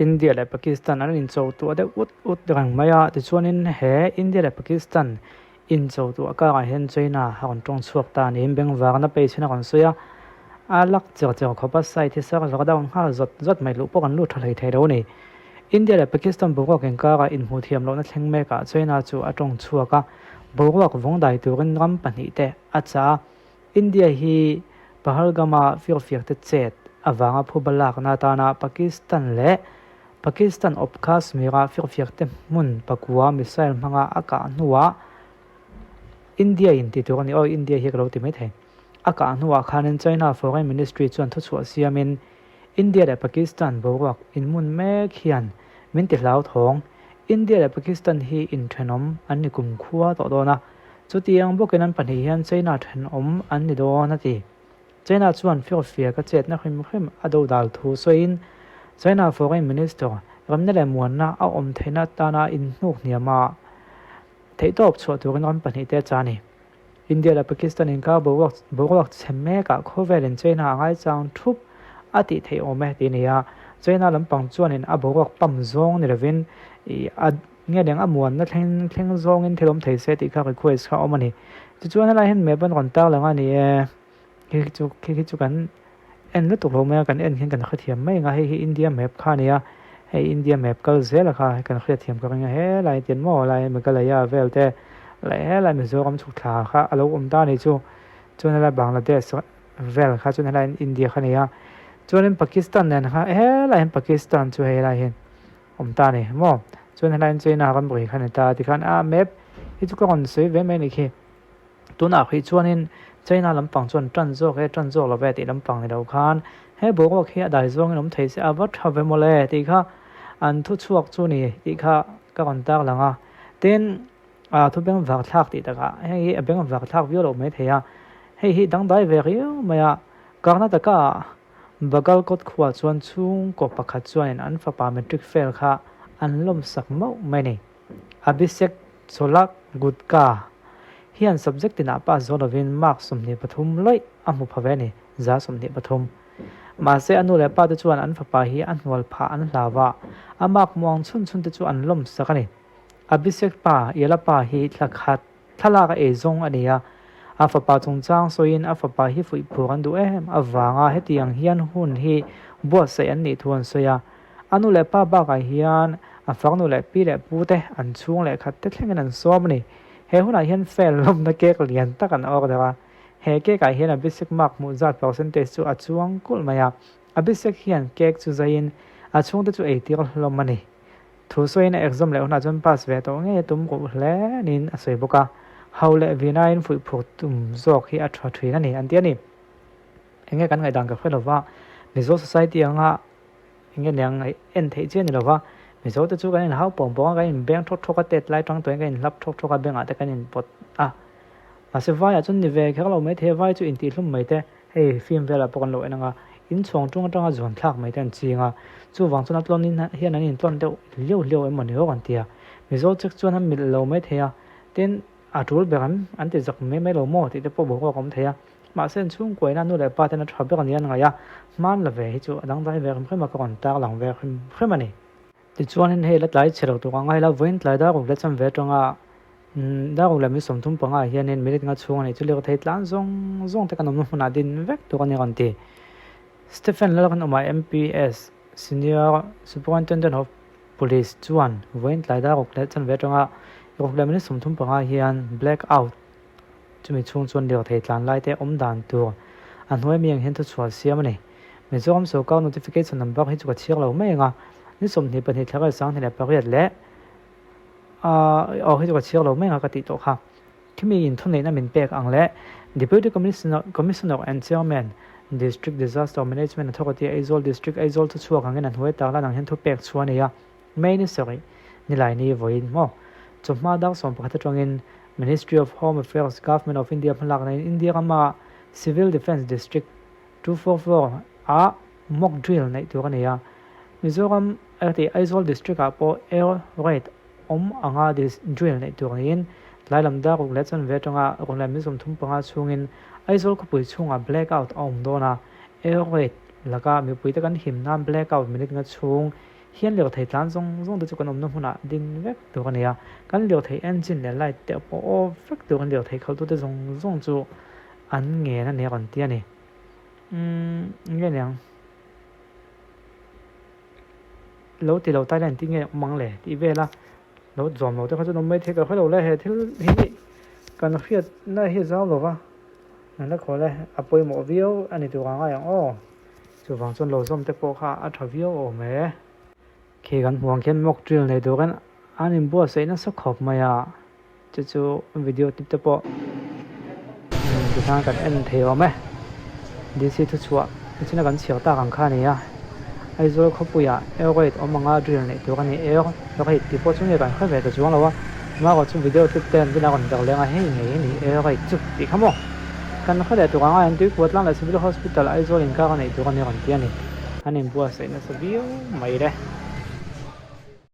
India leh Pakistan an incho tuah deuh ut ut reng mai a, tichuanin he India leh Pakistan incho tuah karah hian China a rawn tawng chhuak ta niin bengvarna page hian a rawn sawi a, a lak cher cher khawp a site hi server a down nghal zawt zawt mai luh pawh kan lut tha hlei thei lo a ni. India leh Pakistan boruak inkara inhmuh thiam lohna thleng mekah China chu a tawng chhuak a, boruak vawng dai turin ram pahnih te a chah a, India hi Pahalgam-a firfiakte chet avanga phuba lakna atana Pakistan leh Pakistan awp Kashmir-a firfiakte hmun pakua missile hmanga a kah hnuah India-in ti tur a ni. Aw, India hi ka lo ti mai thei. A kah hnuah khanin China Foreign Ministry chuan thuchhuah siamin India leh Pakistan boruak inhmun mek hian min ti hlauthawng. India leh Pakistan hi inthenawm an ni kumkhua tawh dawn a. Chutiang bawkin an pahnih hian China thenawm an ni dawn a ti. China chuan firfiak a chetna hrim hrim a dodal thu sawiin China Foreign Minister remna leh muanna a awm theihna atana inhnuk hniama theihtawp chhuah turin ram pahnih te a cha a ni. India leh Pakistan inkar boruak boruak chhe mekah khawvelin China a ngaichang thup a tih theih awm e tih a ni a. China lampang chuanin a boruak pam zawng ni lovin ih a Nge deng a muanna thleng thleng zawngin thil awm thei se tih kha request kha a awm a ni. Tichuan helai hian map an rawn tar lang a ni e, khi khi chu khi khi chu kan en lutuk lo mai a, kan en hian kan hrethiam mai ang a, hei hi India map kha a ni a, hei India map kal zel a kha kan hriatthiam ka ring a, helai tian maw helai Meghalaya vel te leh helai Mizoram chhuk thla kha a lo awm ta a ni chu, chuan helai Bangladesh vel kha chuan helai India kha a ni a, chuanin Pakistan nen kha helai hian Pakistan chu hei helai hian. Awm ta ni maw? Chuan helai in China ram ri kha ni ta tikhan a map hi chu ka rawn sawi ve mai a nih khi. Tunah hrih chuanin China lampang chuan tan zawk e tan zawk lo ve tih lampang ni lo khan he boruak hi a dai zawngin awm thei se a va tha ve mawle tih kha an thu chhuak chu ni tih kha ka rawn tar lang a. Tin, a thu beng vak thlak tih takah hei hi a beng vak thlak viau loh mai thei a, hei hi dangdai ve riau mai a, Karnataka ah Bagalkot khuah chuan chhungkaw pakhat chuanin an fapa matric fail kha an lawmsak mauh mai a ni. Abhishek Cholak Gutka hian subject tinah pass zawh lovin mark 23 lawih a hmu pha ve a ni, 23. Mahse a nu leh pa te chuan an fapa hi a hnual phah an hlau a, a mark muang chhun chhun te chu an lawmsak a ni. Abhishek pa, Yela pa hi thla khat Thlalak a ei zawng a ni a, a fapa chungchang sawiin a fapa hi fuih phur an duh em avanga hetiang hian hun hi buatsaih an nih thu an sawi a. A nu leh pa bakah hian a farnu leh pi leh pu te an chhung leh khat te thlengin an sawm a ni. He hunah hian fel lawmna cake lian tak an order a, he cake ah hian Abhishek mark hmuh zat percentage chu a chuang kulh mai a. Abhishek hian cake chu zaiin a chhungte chu eitir hlawm a ni. Thu sawiin a exam leh hunah chuan pass ve tawh ngei a tum ruh hle niin a sawi bawk a, hau leh vinain fuih phur tum zawk hi a tha thin a ni an ti a ni. Enge kan ngaihdan ka hre lova, Mizo society anga enge niang en theih chiah a ni lova, Mizo te chu kan inhau pawng pawng a, kan inbeng thawk thawk a, tet lai tang tuahin kan inhlap thawk thawk a, bengah te kan inpawt a. Mahse vaiah chuan ni ve kher lo maithei a, vai chu intihhlum mai te. Hei film velah pawh kan lo en ang a, in chhawng tung atanga zuan thlak mai te an ching a, chuvang chuan a tlawn in hian an intlawn deuh hliau hliau em mawni awk an ti a, Mizo chek chuan an milh lo mai thei a, tin a tul ber an an ti zak mai mai lo maw tih te pawh boruak a awm thei a, mahse an chhungkuaina nu leh pa ten a tha ber ania an ngaih a, hman la ve hi chu a dangdai ve hrim hrim a ka rawn tar lang ve hrim hrim a ni. Tichuanin hei la tlai chhe lo tur ang a, hei la vawiin tlai dar ruk leh chan ve atanga Dar ruk leh mi 35 ah hianin minute nga chhung a nih chu lirthei tlan zawng zawng te kan awmna hmunah din vek tur a ni rawn ti. Stephen Lalrinawma MPS Senior Superintendent of Police chuan vawiin tlai dar ruk leh chanve atanga ruk leh minute 35 hian black out chumi chhung chuan lirthei tlan lai te awm dan tur a hnuai mi ang hian thuchhuah siam a ni. Mizoram sorkar notification number hi chu ka chhiar lo mai ang a, ni 22 thla riat 28 leh Aw hei chu ka chhiar lo mai ang a ka tih tawh kha. Khimi in thuneihna min pek ang leh Deputy Commissioner Commissioner and Chairman, District Disaster Management Authority Aizawl District Aizawl thu chhuak angin a hnuai tarlan ang hian thu pek chhuah a nei a. May ni sarih nilai ni vawiin maw? Chawhma dar 11 atangin Ministry of Home Affairs Government of India hmalakna in India rama Civil Defence District 244 ah mock drill neih tur a nei a. Mizoram erawh Aizawl District ah pawh air raid awm anga drill neih tur niin tlai lam dar ruk leh chanve atanga ruk leh mi 35 chhungin Aizawl khawpui chhungah black out a awm dawn a, air raid laka mipuite kan him nan black out minute nga chhung. Hian lirthei tlan zawng zawng te chu kan awmna hmunah din vek tur a ni a, kan lirthei engine leh light te pawh off vek turin lirthei khalhtute zawng zawng chu an ngen a ni a rawn ti a ni. Umm nge niang? Lo ti lo Thailand tih nge awm ang le tih vel a, lo zawm lo te kha chu an awm mai thei ka hre lo le, he thil hi kan hriatna hi a zau lo va, an la khawl e, a pawimawh viau a ni tur ang ngai ang aw. Chuvang chuan lo zawm te pawh kha a tha viau awm e. Khi kan hmuh ang khian mock drill nei turin an inbuatsaih nasa khawp mai a, chu chu video tip te pawh tikhan kan en thei awm e. DC thuchhuah nichina kan chhiar tak ang kha a ni a, Aizawl khawpuiah air raid awm anga drill neih tur a ni, air raid tih pawh chu nge kan hre ve ta chuang lo a, amaherawh chu video clip te an rinah a rawn darh leng a, hei ngei a ni air raid chu tih kha maw? Kan hre leh tur anga an tui kuat tlang leh Civil Hospital Aizawl inkar a neih tur a ni rawn ti a ni. An inbuatsaih nasa viau mai le.